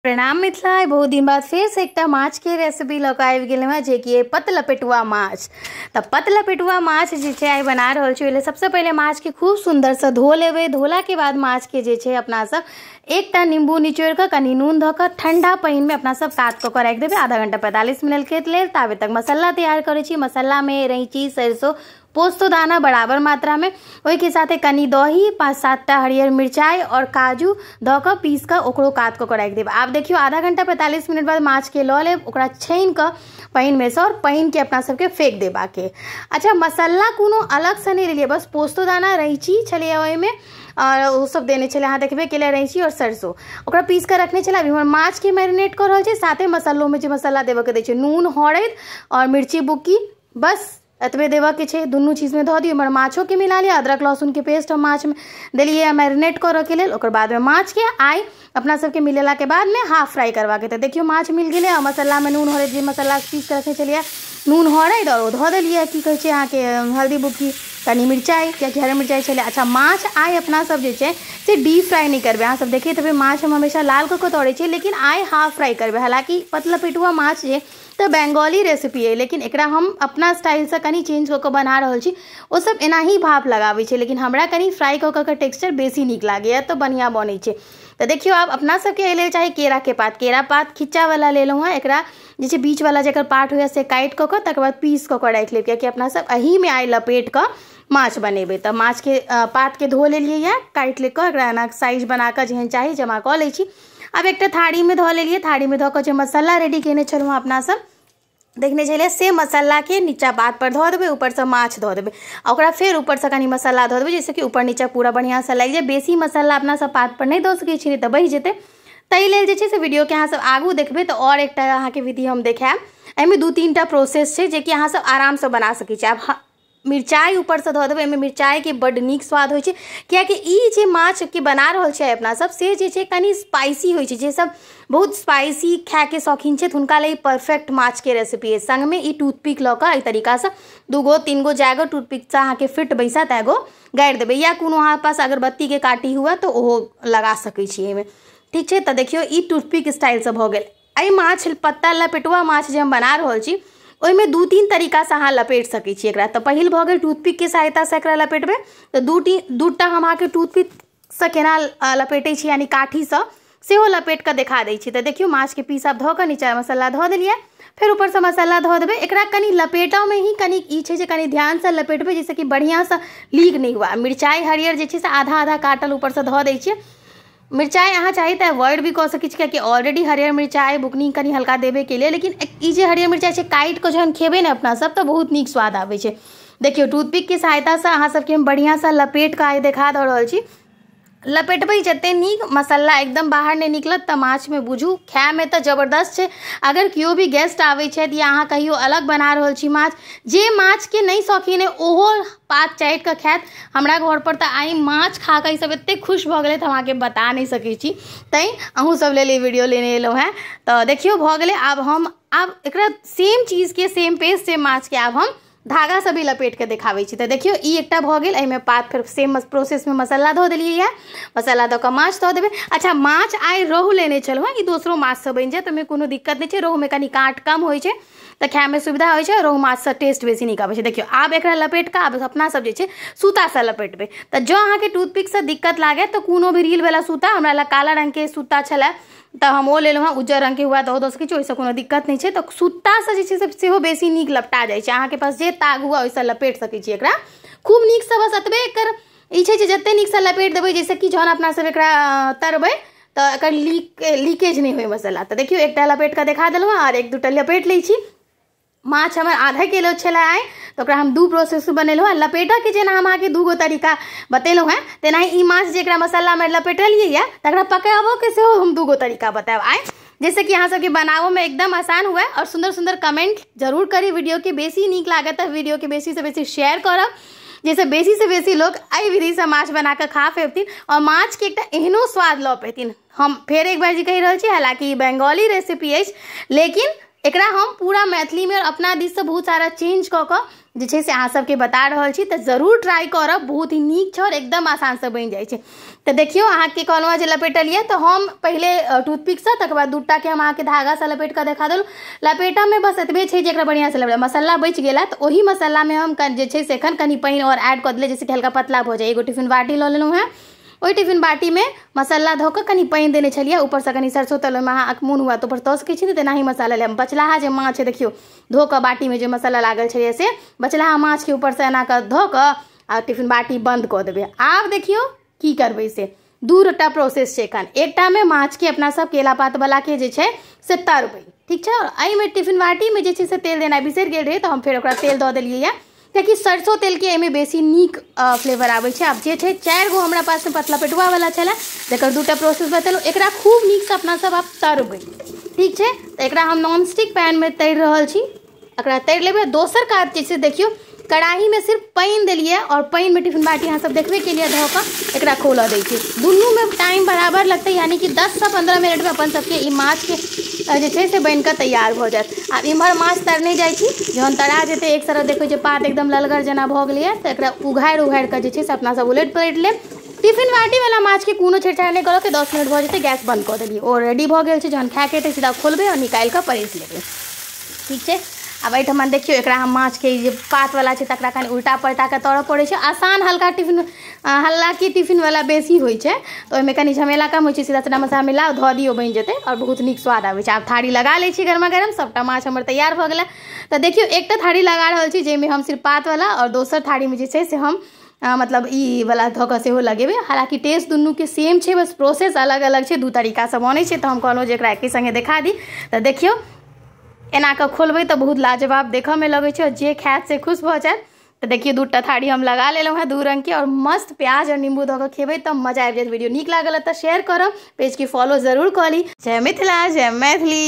प्रणाम मिथिला। बहुत दिन बाद फेर से एकटा माछ के रेसिपी लऽ कऽ आबि गेलहुँ हेँ, जेकि पतलपेटुआ माछ। तऽ पतलपेटुआ माछ जे छै आइ बना रहल छी। ओहि लेल सबसँ पहिले माछके खूब सुन्दरसँ धो लेबै। धोलाके बाद माछके जे छै अपना सब एकटा नींबू निचोड़ि कऽ कनि नून धऽ कऽ ठंडा पानिमे अपना सब कात कऽ कऽ राखि देबै आधा घंटा 45 मिनट के लेल। ताबे तक मसाला तैयार करै छी। मसालामे रैची, सरसों, पोस्तो दाना बराबर मात्रा में, ओहिके साथे कनि दही, 5-7 टा हरियर मिरचाइ और काजू दऽ कऽ पीस कऽ ओकरो कात कऽ कऽ राखि देब। आब देखियौ आधा घंटा 45 मिनट बाद माछके लऽ लेब, ओकरा छानि कऽ पानिमे सँ और पानिके अपना सबके फेंक देबाके। अच्छा, मसाला कोनो अलगसँ नहि लेलियै, बस पोस्तो दाना, रैची छलैए ओहिमे और ओ सब देने छलै, अहाँ देखबे केलियै, रैची और सरसों ओकरा पीस कऽ रखने छलै। अभी हमर माछके मैरिनेट कऽ रहल छै, साथे मसालोमे जे मसाला देबऽके दै छै, नून, हरैद और मिर्ची बुक्की, बस एतबे देबऽके छै। दुनू चीजमे धऽ दियौ। इम्हर माछोके मिला लिअ, अदरक लहसुनके पेस्ट हम माछमे देलियै मैरिनेट करऽके लेल। ओकर बादमे माछके आइ अपना सबके मिलेलाके बादमे हाफ फ्राई करबाके। तऽ देखियौ माछ मिल गेलै आ मसालामे नून हरैद जे मसाला पीस कऽ रखने छलियै, नून हरैद और ओ धऽ देलियै, की कहै छै अहाँके हल्दी बुक्की, कनि मिरचाइ, कियाकि हरा मिरचाइ छलै। अच्छा, माछ आइ अपना सब जे छै से डीप फ्राई नहि करबै। अहाँ सब देखैत हेबै माछ हम हमेशा लाल कऽ कऽ तरै छियै, लेकिन आइ हाफ फ्राई करबै। हालाँकि पतलपेटुआ माछ जे तऽ बंगाली रेसिपी अइ, लेकिन एकरा हम अपना स्टाइलसँ कनि चेंज कऽ कऽ बना रहल छी। ओ सब एनाही भाप लगाबै छै, लेकिन हमरा कनि फ्राई कऽ कऽ टेक्सचर बेसी नीक लागैए, तऽ बढ़िआँ बनै छै। तऽ देखियौ आब अपना सबके एहि लेल चाही केराके पात। केरा पात खिच्चावला लेलहुँ हेँ। एकरा जे छै बीचवला जकर पार्ट होइए से काटि कऽ कऽ तकर बाद पीस कऽ कऽ राखि लेब, कियाकि अपना सब एहिमे आइ लपेट कऽ माछ बनेबै। तऽ माछके पातके धो लेलियै यऽ, काटि कऽ एकरा एना साइज बना कऽ जेहन चाही जमा कऽ लै छी। आब एकटा थारीमे धऽ लेलियै। थारीमे धऽ कऽ जे मसाला रेडी केने छलहुँ अपना सब देखने छलियै, से मसालाके नीचा पात पर धऽ देबै, ऊपरसँ माछ धऽ देबै आ ओकरा फेर ऊपरसँ कनि मसाला धऽ देबै, जाहिसँ कि ऊपर नीचा पूरा बढ़िआँसँ लागि जाय। बेसी मसाला अपना सब पात पर नहि दऽ सकै छी, नहि तऽ बहि जेतै। ताहि लेल जे छै से वीडियोके अहाँ सब आगू देखबै तऽ आओर एकटा अहाँके विधि हम देखायब। एहिमे 2-3 टा प्रोसेस छै जेकि अहाँ सब आरामसँ बना सकै छी। आब मिरचाइ ऊपरसँ धऽ देबै। एहिमे मिरचाइके बड्ड नीक स्वाद होइ छै, कियाकि ई जे माछके बना रहल छै अपना सब से जे छै कनि स्पाइसी होइ छै। जे सब बहुत स्पाइसी खायके शौकीन छथि हुनका लेल परफेक्ट माछके रेसिपी अछि। संगमे ई टूथपिक लऽ कऽ एहि तरीकासँ 2 गो 3 गो जाएगो टूथपिकसँ अहाँके फिट बैसत एगो गाड़ि देबै, या कोनो अहाँ पास अगरबत्तीके काटी हुए तऽ ओहो लगा सकै छी एहिमे। ठीक छै, तऽ देखियौ ई टूथपिक स्टाइलसँ भऽ गेल। एहि माछ पत्ता लपेटुआ माछ जे हम बना रहल छी ओहिमे 2-3 तरीकासँ अहाँ लपेट सकै छी एकरा। तऽ पहिल भऽ गेल टूथपिकके सहायतासँ एकरा लपेटबै। तऽ 2 टा हम अहाँके टूथपिकसँ केना लपेटै छी, यानी काठीसँ सेहो लपेट कऽ देखा दै छी। तऽ देखियौ माछके पीस आब धऽ कऽ नीचा मसाला धऽ देलियै, फेर ऊपरसँ मसाला धऽ देबै। एकरा कनि लपेटऽमे ही कनि ई छै जे कनि ध्यानसँ लपेटबै, जाहिसँ कि बढ़िआँसँ लीक नहि हुए। मिरचाइ हरियर जे छै से आधा आधा काटल ऊपरसँ धऽ दै छियै। मिरचाइ अहाँ चाही तऽ अवॉइड भी कऽ सकै छी, कियाकि ऑलरेडी हरियर मिरचाइ बुकनी कनि हल्का देबेके लिए, लेकिन ई जे हरियर मिरचाइ छै काटि कऽ जहन खेबै ने अपना सब तऽ बहुत नीक स्वाद आबै छै। देखियौ टूथपिकके सहायतासँ अहाँ सबके हम बढ़िआँसँ लपेट कऽ आइ देखा दऽ रहल छी। लपेटबै जते नीक मसाला एकदम बाहर नहि निकलत तऽ माछमे बुझू खायमे तऽ जबरदस्त छै। अगर केओ भी गेस्ट आबै छथि या अहाँ कहियो अलग बना रहल छी माछ, जे माछके नहि शौकीन अइ ओहो पात चाटि कऽ खायत। हमरा घर पर तऽ आइ माछ खा कऽ ईसब एतेक खुश भऽ गेलै तऽ हम अहाँके बता नहि सकै छी। तैँ अहूँ सब लेल ई वीडियो लेने एलहुँ हेँ। तऽ देखियौ भऽ गेलै। आब हम आब एकरा सेम चीजके सेम पेस्ट सेम माछके आब हम धागासँ भी लपेट कऽ देखाबै छी। तऽ देखियौ ई एकटा भऽ गेल। एहिमे पात फेर सेम प्रोसेसमे मसाला धऽ देलियै यऽ, मसाला दऽ कऽ माछ धऽ देबै। अच्छा, माछ आइ रोहु लेने छलहुँ हेँ, ई दोसरो माछसँ बनि जायत, ओहिमे कोनो दिक्कत नहि छै। रोहुमे कनि काँट कम होइ छै तऽ खायमे सुविधा होइ छै, रोहु माछसँ टेस्ट बेसी नीक आबै छै। देखियौ आब एकरा लपेट कऽ आब अपना सब जे छै सूतासँ लपेटबै। तऽ जँ अहाँके टूथपिकसँ दिक्कत लागै तऽ कोनो भी रीलवला सूता, हमरा लग काला रङ्गके सूता छलै तऽ हम ओ लेलहुँ हेँ, उज्जर रङ्गके हुए तऽ ओ दऽ सकै छी, ओहिसँ कोनो दिक्कत नहि छै। तऽ सूतासँ जे छै से सेहो बेसी नीक लपटा जाइ छै। अहाँके पास जे ताग हुए ओहिसँ लपेट सकै छी एकरा खूब नीकसँ। बस एतबे एकर ई छै जे जतेक नीकसँ लपेट देबै, जाहिसँ कि जहन अपना सब एकरा तरबै तऽ एकर लीकेज नहि होइ मसाला। तऽ देखियौ एकटा लपेट कऽ देखा देलहुँ आओर 1-2 टा लपेट लै छी। माछ हमर आधा किलो छलै आइ, तऽ ओकरा हम 2 प्रोसेस बनेलहुँ हेँ। लपेटऽके जेना हम अहाँके 2 गो तरीका बतेलहुँ हेँ, तेनाही ई माछ जे एकरा मसालामे लपेटलियै यऽ तकरा पकाबऽके सेहो हम 2 गो तरीका बतायब आइ, जाहिसँ कि अहाँ सबके बनाबऽमे एकदम आसान हुए। आओर सुन्दर सुन्दर कमेंट जरूर करी, वीडियोके बेसी नीक लागत तऽ वीडियोके बेसीसँ बेसी शेयर करब, जाहिसँ बेसीसँ बेसी लोक एहि विधिसँ माछ बना कऽ खा पेथिन आओर माछके एकटा एहनो स्वाद लऽ पेथिन। हम फेर एक बार जी कहि रहल छी, हालाँकि ई बंगाली रेसिपी अछि, लेकिन एकरा हम पूरा मैथिलीमे और अपना दिससँ बहुत सारा चेंज कऽ कऽ जे छै से अहाँ सबके बता रहल छी। तऽ जरूर ट्राई करब, बहुत ही नीक छै और एकदम आसानसँ बनि जाइ छै। तऽ देखियौ अहाँके कहलहुँ जे लपेटलियै तऽ हम पहिले टूथपिकसँ, तकर बाद दूटाके हम अहाँके धागासँ लपेट कऽ देखा देलहुँ। लपेटऽमे बस एतबे छै जे एकरा बढ़िआँसँ लपेट, मसाला बचि गेला तऽ ओही मसालामे हम जे छै से एखन कनि पानि आओर ऐड कऽ देलियै, जाहिसँ कि हल्का पतला भऽ जाय। एगो टिफिन बाटी लऽ लेलहुँ हेँ, ओहि टिफिन बाटीमे मसाला धऽ कऽ कनि पानि देने छलियै, ऊपरसँ कनि सरसो तेल, ओहिमे अहाँके मोन हुआ तऽ ऊपर दऽ सकै छी, नहि तेनाही मसाला लेब। बचलाहा जे माछ है देखियौ धो कऽ बाटीमे जे मसाला लागल छलैए से बचलाहा माछके ऊपरसँ एना कऽ धऽ कऽ आ टिफिन बाटी बन्द कऽ देबै। आब देखियौ की करबै, से दूटा प्रोसेस छै एखन। एकटामे माछके अपना सब केला पातवलाके जे छै से तरबै, ठीक छै। आओर एहिमे टिफिन बाटीमे जे छै से तेल देनाइ बिसरि गेल रहै तऽ हम फेर ओकरा तेल दऽ देलियै यऽ, कियाकि सरसो तेलके एहिमे बेसी नीक फ्लेवर आबै छै। आब जे छै 4 गो हमरा पासमे पतला पेटुआवला छलै, जकर दूटा प्रोसेस बतेलहुँ। एकरा खूब नीकसँ अपना सब आब तरबै, ठीक छै। तऽ एकरा हम नॉन स्टिक पैनमे तरि रहल छी, एकरा तरि लेबै। दोसर काज जे छै देखियौ कड़ाहीमे सिर्फ पानि देलियै और पानिमे टिफिन बाटी अहाँ सब देखबे केलियै धऽ कऽ एकरा खोलऽ दै छी। दुनूमे टाइम बराबर लगतै, यानी कि 10 से 15 मिनटमे अपन सबके ई माछके जे छै से बनिकऽ तैयार भऽ जायत। आब इम्हर माछ तरने जाइ छी, जहन तरा जेतै एक तरफ देखै छै पात एकदम ललगर जेना भऽ गेलैए तऽ एकरा उघारि उघारि कऽ जे छै से अपना सब उलटि पलटि लेब। टिफिन बाटीवला माछके कोनो छेड़छाड़ नहि करऽके, 10 मिनट भऽ जेतै गैस बन्द कऽ देलियै, ओ रेडी भऽ गेल छै। जहन खायके हेतै सीधा खोलबै आओर निकालि कऽ परसि लेबै, ठीक छै। आब एहिठमा देखियौ एकरा हम माछके जे पातवला छै तकरा कनि उल्टा पलटा कऽ तरऽ पड़ै छै। आसान हल्का टिफिन, हल्लाँकि टिफिनवला बेसी होइ छै तऽ ओहिमे कनि झमेला कम होइ छै, सीधा सीधा मसाला मिलाउ धऽ दियौ बनि जेतै और बहुत नीक स्वाद आबै छै। आब थारी लगा लै छी गरमा गरम, सबटा माछ हमर तैयार भऽ गेलै। तऽ देखियौ एकटा थारी लगा रहल छी जाहिमे हम सिर्फ पातवला और दोसर थारीमे जे छै से हम मतलब ई वाला धऽ कऽ सेहो लगेबै। हालाँकि टेस्ट दुनूके सेम छै, बस प्रोसेस अलग अलग छै, दू तरीकासँ बनै छै। तऽ हम कहलहुँ जे एकरा एके सङ्गे देखा दी। तऽ देखियौ एना कऽ खोलबै तऽ बहुत लाजवाब देखऽमे लगै छै और जे खायत से खुश भऽ जायत। तऽ देखियौ दूटा थारी हम लगा लेलहुँ हेँ दू रङ्गके और मस्त प्याज और नींबू दऽ कऽ खेबै तऽ मजा आबि जायत। वीडियो नीक लागल तऽ शेयर करब, पेजके फॉलो जरूर कऽ ली। जय मिथिला, जय मैथिली।